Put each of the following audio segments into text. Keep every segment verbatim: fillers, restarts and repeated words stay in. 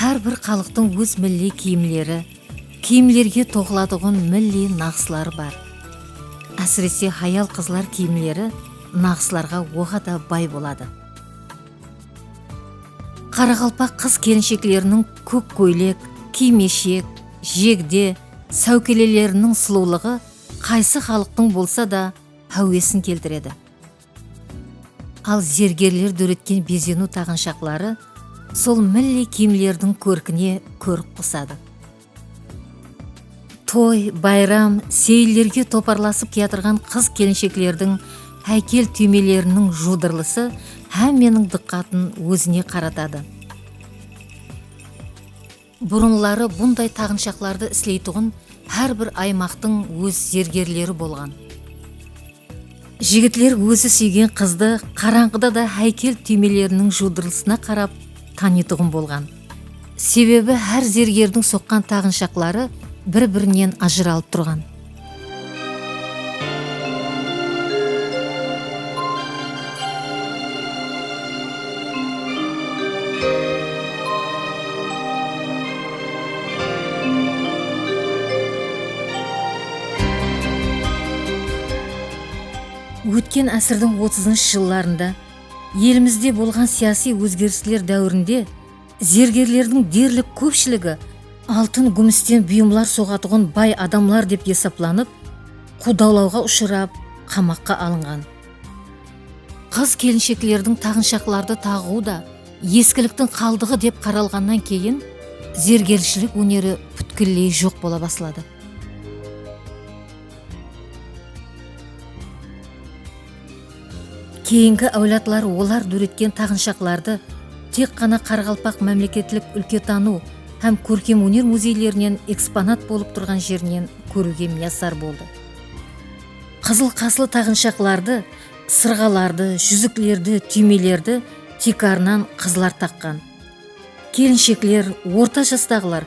Hár bir xalıqtıń óz milliy kiyimleri, kiyimlerge toǵılatuǵın milliy naǵısları bar. Ásirese, hayal-qızlar kiyimleri naǵıslarǵa oǵada bay boladı. Qaraqalpaq qız-kelinshekleriniń kók kóylek, kiymeshek, jegde, sáwkeleleriniń sulıwlıǵı qaysı xalıqtıń bolsa da háwesin keltiredi. Al zergerler dóretken bezeniw taǵınshaqları sol milliy kiyimlerdiń kórkine kórk qosadı. Toy, bayram, seyillerge toparlasıp kiyatırǵan qız-kelinsheklerdiń háykel túymeleriniń juwdırılısı hámmeniń dıqqatın ózine qaratadı. Burınları bunday taǵınshaqlardı isleytuǵın hár bir aymaqtıń óz zergerleri bolǵan. Jigitler ózi súygen qızdı qarańǵıda da háykel túymeleriniń juwdırılısına qarap tanıytuǵın bolǵan. Sebebi hár zergerdiń soqqan taǵınshaqları bir-birinen ajıralıp turǵan. Ótken ásirdiń otızınshı jıllarında elimizde bolǵan siyasiy ózgerisler dáwirinde zergerlerdiń derlik kópshiligi altın, gúmisten buyımlar soǵatuǵın bay adamlar dep esaplanıp, quwdalawǵa ushırap, qamaqqa alınǵan. Qız-kelinsheklerdiń taǵınshaqlardı taǵıwı da eskiliktiń qaldıǵı dep qaralǵannan keyin, zergershilik óneri pútkilley joq bola basladı. Keyingi áwladlar olar dóretken taǵınshaqlardı tek ǵana Qaraqalpaq mámleketlik úlketanıw hám kórkem óner muzeylerinen eksponat bolıp turǵan jerinen kóriwge miyasar boldı. Qızıl qaslı taǵınshaqlardı, sırǵalardı, júziklerdi, túymelerdi tiykarınan qızlar taqqan. Kelinshekler, orta jastaǵılar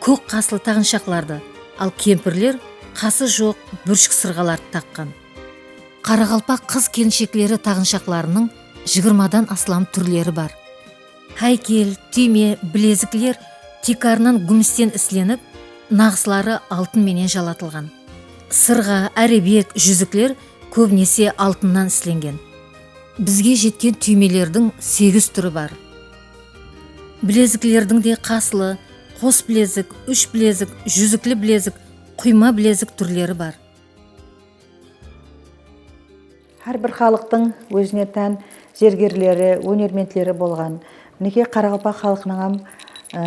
kók qaslı taǵınshaqlardı, al kempirler qası joq búrshik sırǵalardı taqqan. Qaraqalpaq qız-kelinshekleri taǵınshaqlarınıń jigirmadan aslam túrleri bar. Háykel, túyme, bilezikler tiykarınan gúmisten islenip, naǵısları altın menen jalatılǵan. Sırǵa, árebek, júzikler kóbinese altınnan islengen. Bizge jetken túymelerdiń segiz túri bar. Bileziklerdiń de qaslı, qos bilezik, úsh bilezik, júzikli bilezik, quyma bilezik túrleri bar. Hár bir xalıqtıń ózine tán zergerleri, ónermentleri bolǵan. Minekey, qaraqalpaq xalqınıń hám, e,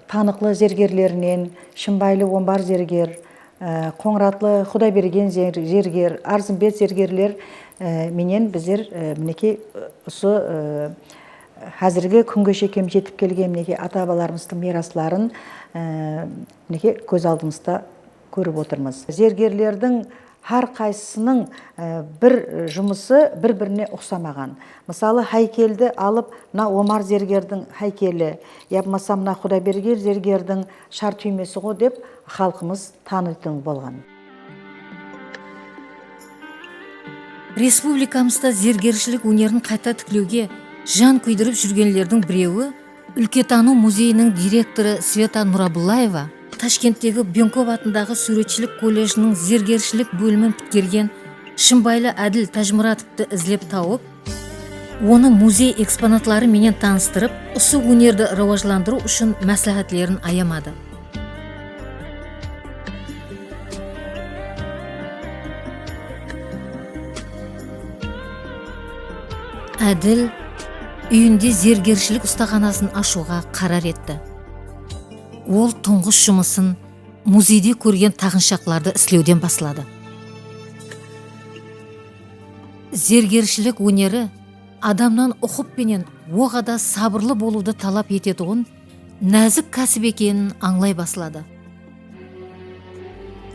tanıqlı zergerlerinen Shımbaylı Omar zerger, e, Qońıratlı Qudaybergen zer-, zerger, Arzımbet zergerler, e, menen bizler, e, minekey, usı, e, házirgi kúnge shekem jetip kelgen, minekey, ata-babalarımızdıń miyrasların, e, minekey, kóz aldımızda kórip otırmız. Zergerlerdiń hár qaysısınıń, e, bir jumısı bir-birine uqsamaǵan. Mısalı, háykeldi alıp, mına Omar zergerdiń háykeli, ya bolmasa mına Qudaybergen zergerdiń shar túymesi ǵo dep xalqımız tanıytuǵın bolǵan. Respublikamızda zergershilik ónerin qayta tiklewge jan kúydirip júrgenlerdiń birewi, úlketanıw muzeyiniń direktorı Sveta Nurabıllayeva Tashkenttegi Benkov atındaǵı súwretshilik kolledjiniń zergershilik bólimin pitkergen shımbaylı Ádil Tájmuratovtı izlep tawıp, onı muzey eksponatları menen tanıstırıp, usı ónerdi rawajlandırıw ushın másláhátlerin ayamadı. Ádil úyinde zergershilik ustaxanasın ashıwǵa qarar etti. Ol tuńǵısh jumısın muzeyde kórgen taǵınshaqlardı islewden basladı. Zergershilik óneri adamnan uqıp penen oǵada sabırlı bolıwdı talap etetuǵın názik kásip ekenin ańlay basladı.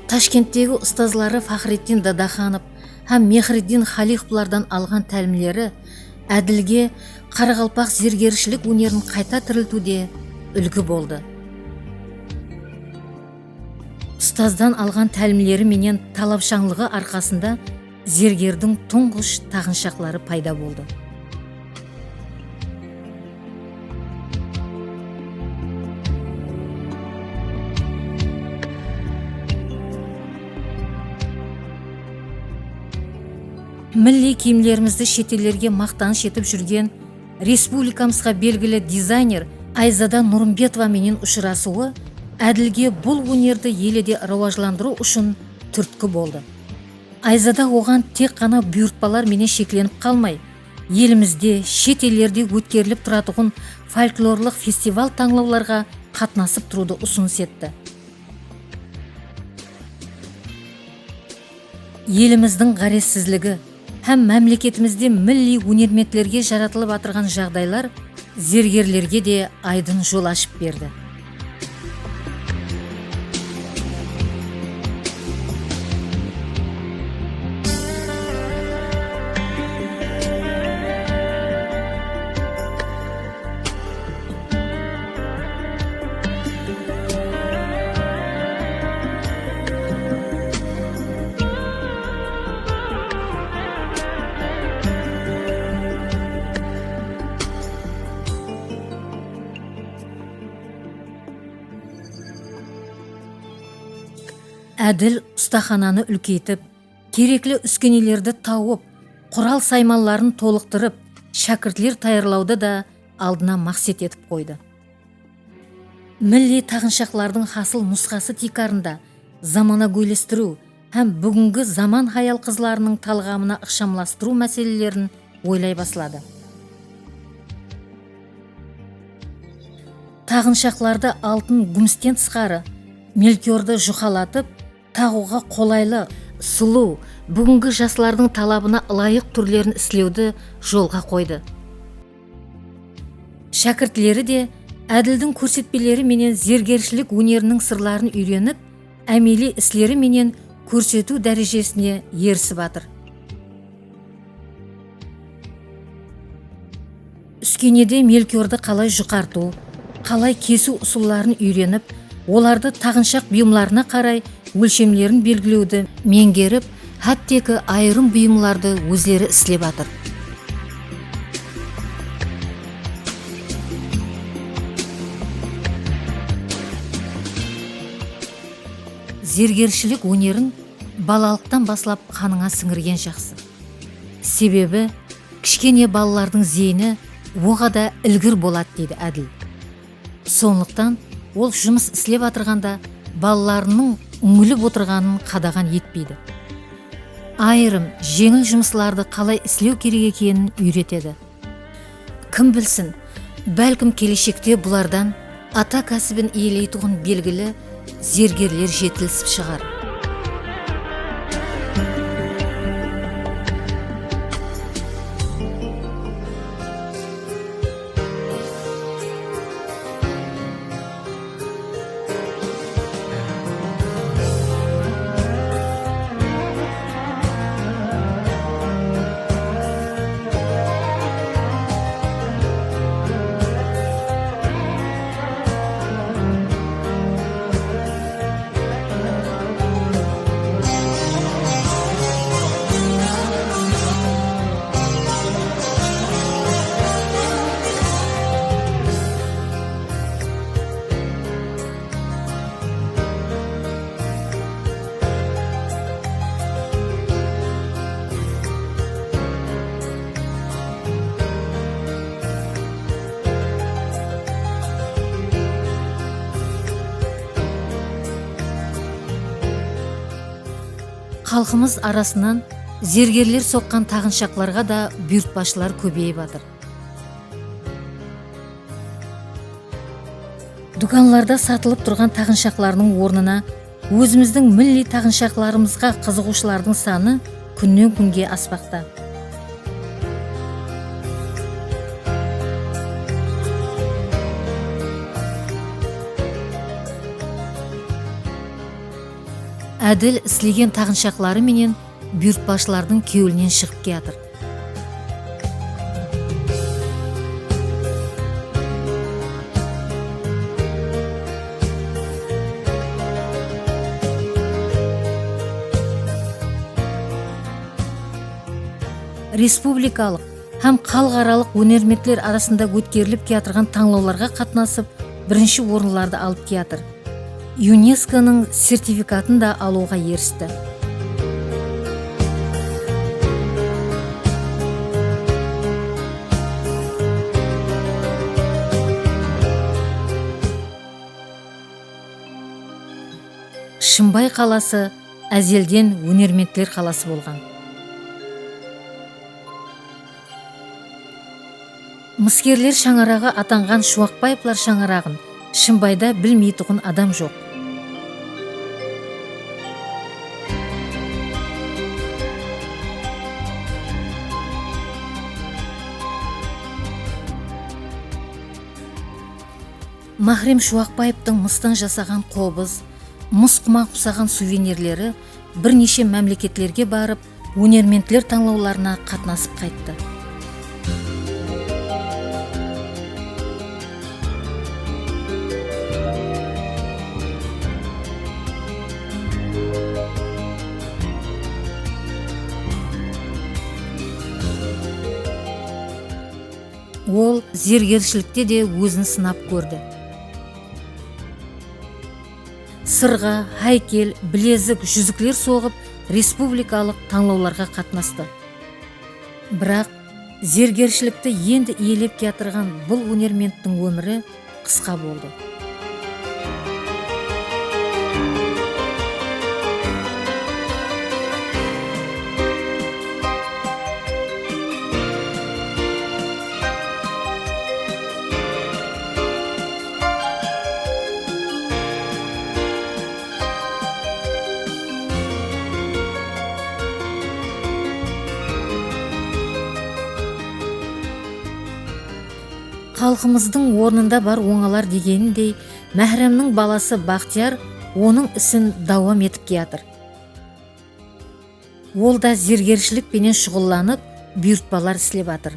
Tashkenttegi ustazları Faxriddin Dadaxanov hám Mehriddin Xaliqovlardan alǵan tálimleri Ádilge qaraqalpaq zergershilik ónerin qayta tiriltiwde úlgi boldı. Ustazdan alǵan tálimleri menen talapshańlıǵı arqasında zergerdiń tuńǵısh taǵınshaqları payda boldı. Milliy kiyimlerimizdi shet ellerge maqtanısh etip júrgen respublikamızǵa belgili dizayner Ayzada Nurımbetova menen ushırasıwı Ádilge bul ónerdi ele de rawajlandırıw ushın túrtki boldı. Ayzada oǵan tek ǵana buyırtpalar menen sheklenip qalmay, elimizde, shet ellerde ótkerilip turatuǵın folklorlıq festival-tańlawlarǵa qatnasıp turıwdı usınıs etti. Elimizdiń ǵárezsizligi hám mámleketimizde milliy ónermentlerge jaratılıp atırǵan jaǵdaylar zergerlerge de aydın jol ashıp berdi. Ádil ustaxananı úlkeytip, kerekli úskenelerdi tawıp, qural-saymanların tolıqtırıp, shákirtler tayarlawdı da aldına maqset etip qoydı. Milliy taǵınshaqlardıń hasıl nusqası tiykarında zamanagóylestiriw hám búgingi zaman hayal-qızlarınıń talǵamına ıqshamlastırıw máselelerin oylay basladı. Taǵınshaqlardı altın gúmisten tısqarı, melkiyordı juqalatıp, taǵıwǵa qolaylı, sulıw, búgingi jaslardıń talabına ılayıq túrlerin islewdi jolǵa qoydı. Shákirtleri de Ádildiń kórsetpeleri menen zergershilik óneriniń sırların úyrenip, ámeliy isleri menen kórsetiw dárejesine erisip atır. Úskenede melkiyordı qalay juqartıw, qalay kesiw usılların úyrenip, olardı taǵınshaq buyımlarına qaray ólshemlerin belgilewdi meńgerip, hátteki ayırım buyımlardı ózleri islep atır. Zergershilik ónerin balalıqtan baslap qanıńa sińirgen jaqsı. Sebebi, kishkene balalardıń zeyni oǵada ilgir boladı, deydi Ádil. Sonlıqtan ol jumıs islep atırǵanda balalarınıń úńilip otırǵanın qadaǵan etpeydi. Ayırım jeńil jumıslardı qalay islew kerek ekenin úyretedi. Kim bilsin, bálkim keleshekte bulardan ata kásibin iyeleytuǵın belgili zergerler jetilisip shıǵar. Xalqımız arasınan zergerler soqqan taǵınshaqlarǵa da buyırtpashılar kóbeyip atır. Dúkanlarda satılıp turǵan taǵınshaqlardıń ornına ózimizdiń milliy taǵınshaqlarımızǵa qızıǵıwshılardıń sanı kúnnen-kúnge aspaqta. Ádil islegen taǵınshaqları menen buyırtpashılardıń kewlinen shıǵıp kiyatır. Respublikalıq hám xalıqaralıq ónermentler arasında ótkerilip kiyatırǵan tańlawlarǵa qatnasıp, birinshi orınlardı alıp kiyatır. YUNESKOnıń sertifikatın da alıwǵa eristi. Shımbay qalası ázelden ónermentler qalası bolǵan. Mıskerler shańaraǵı atanǵan Shuwaqbaevlar shańaraǵın Shımbayda bilmeytuǵın adam joq. Máhrem Shuwaqbaevtıń mıstan jasaǵan qobız, mıs quman qusaǵan suvenirleri bir neshe mámleketlerge barıp, ónermentler tańlawlarına qatnasıp qayttı. Ol zergershilikte de ózin sınap kórdi. Sırǵa, háykel, bilezik, júzikler soǵıp, respublikalıq tańlawlarǵa qatnastı. Biraq zergershilikti endi iyelep kiyatırǵan bul ónermenttiń ómiri qısqa boldı. Xalqımızdıń ornında bar ońalar degenindey, Máhremniń balası Baxtiyar onıń isin dawam etip kiyatır. Ol da zergershilik penen shuǵıllanıp, buyırtpalar islep atır.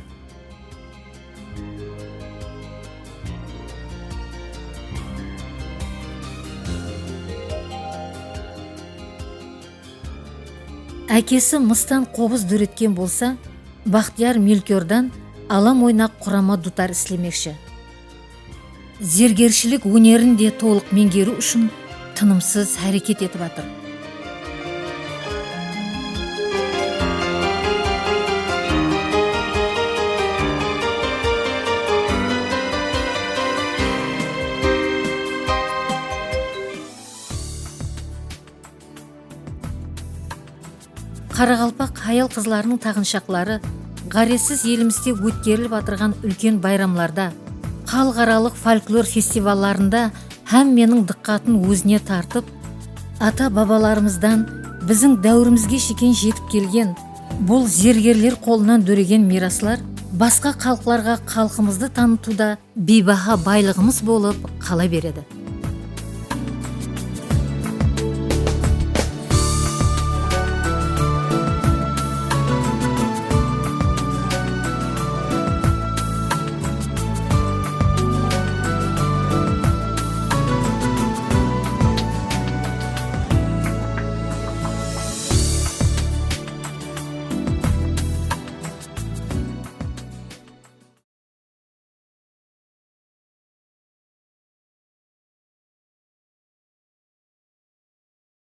Ákesi mıstan qobız dóretken bolsa, Baxtiyar melkyordan alam oynaq qurama dutar islemekshi. Zergershilik ónerin de tolıq meńgeriw ushın tınımsız háreket etip atır. Qaraqalpaq hayal-qızlarınıń taǵınshaqları ǵárezsiz elimizde ótkerilip atırǵan úlken bayramlarda, xalıqaralıq folklor festivallarında hámmeniń dıqqatın ózine tartıp, ata-babalarımızdan biziń dáwirimizge shekem jetip kelgen bul zergerler qolınan dóregen miyraslar basqa xalıqlarǵa xalqımızdı tanıtıwda biybaha baylıǵımız bolıp qala beredi.